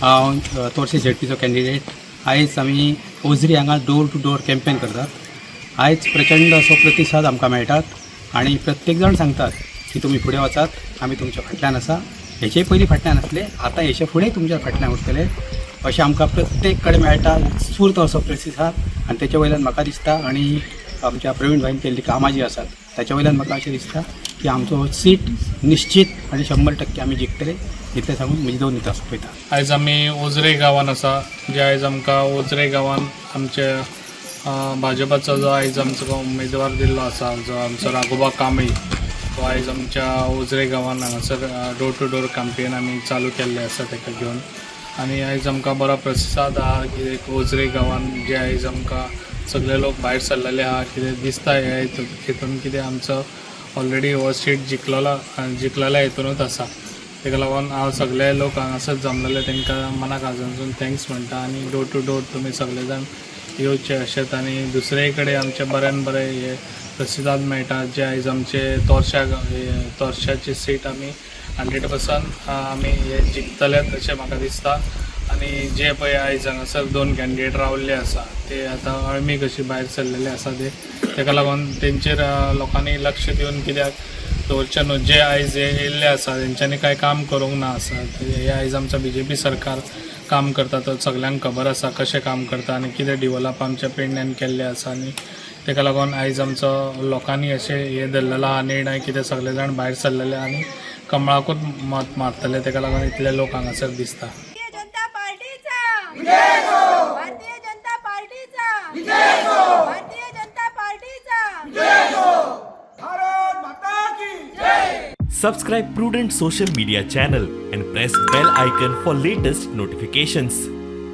हांव तोरशे झेडपीचो कॅन्डिडेट. आयज आमी ओझरी हांगा डोर टू डोर कॅम्पेन करतात. आयज प्रचंड असो प्रतिसाद आमकां मेळटात आनी प्रत्येक जाण सांगतात की तुमी फुडें वचात, आमी तुमच्या फाटल्यान आसा. हेचे पयलीं फाटल्यान आसले, आतां हेचे फुडें तुमच्या फाटल्यान उरतले अशें आमकां प्रत्येक कडेन मेळटा उत्स्फूर्त असो प्रतिसाद. आनी तेच्या वयल्यान म्हाका दिसता आनी आमच्या प्रवीण भाईन केल्ली कामां जी आसात ताच्या वयल्यान म्हाका अशें दिसता की आमचो सीट निश्चित आनी 100% आमी जिखतले. इतलें सांगून म्हजी दोन मिनटां सोंपयता. आयज आमी ओझरे गांवान आसा, जे आयज आमकां ओझरे गांवान आमचे भाजपाचो जो आयज आमचो उमेदवार दिल्लो आसा, जो आमचो राघोबा कांबळी, तो आयज आमच्या ओझरे गांवान हांगासर डोर टू डोर कॅम्पेन आमी चालू केल्ले आसा ताका घेवन. आनी आयज आमकां बरो प्रतिसाद आहा कित्याक ओझरे गांवान जे आयज आमकां सगळे लोक भायर सरलेले आहा. कितें दिसता हे हितून कितें आमचो ऑलरेडी हो सीट जिखलेलो, जिखलेल्या हितुनूच आसा. तेका लागून हांव सगळे लोक हांगासर जमलेले तांकां मना काळजांतसून thanks म्हणटा. आनी डोर टू डोर तुमी सगळे जाण येवचे अशेंच. आनी दुसरे कडेन आमचे बऱ्यान बरे हे प्रतिसाद मेळटा, जे आयज आमचे तोरशा तोरशाची सीट आमी 100% आमी हे जिखतलेच अशें म्हाका दिसता. आनी जे पळय आयज हांगासर दोन कॅन्डिडेट रावल्ले आसा, ते आतां अळमी कशी भायर सरलेले आसा ते. तेका लागून तेंचेर लोकांनी लक्ष दिवन कित्याक दवरचें न्हू. जे आयज हे येयल्ले आसा तेंच्यांनी कांय काम करूंक ना आसा. हे आयज आमचो बीजेपी सरकार काम करता, तो सगल्यांक खबर आसा कशें काम करता आनी कितें डिवलप आमच्या पेडण्यान केल्लें आसा. आनी तेका लागून आयज आमचो लोकांनी अशें हे धरलेलो आहा निर्णय, कितें सगळे जाण भायर सरलेले आनी कमळाकूच मत मारतले. तेका लागून इतले लोक हांगासर दिसता. भारतीय जनता पार्टीचा, भारतीय जनता पार्टीचा, भारतीय जनता पार्टीचा. भारत माता की. Subscribe Prudent Social Media channel and press bell icon for latest notifications.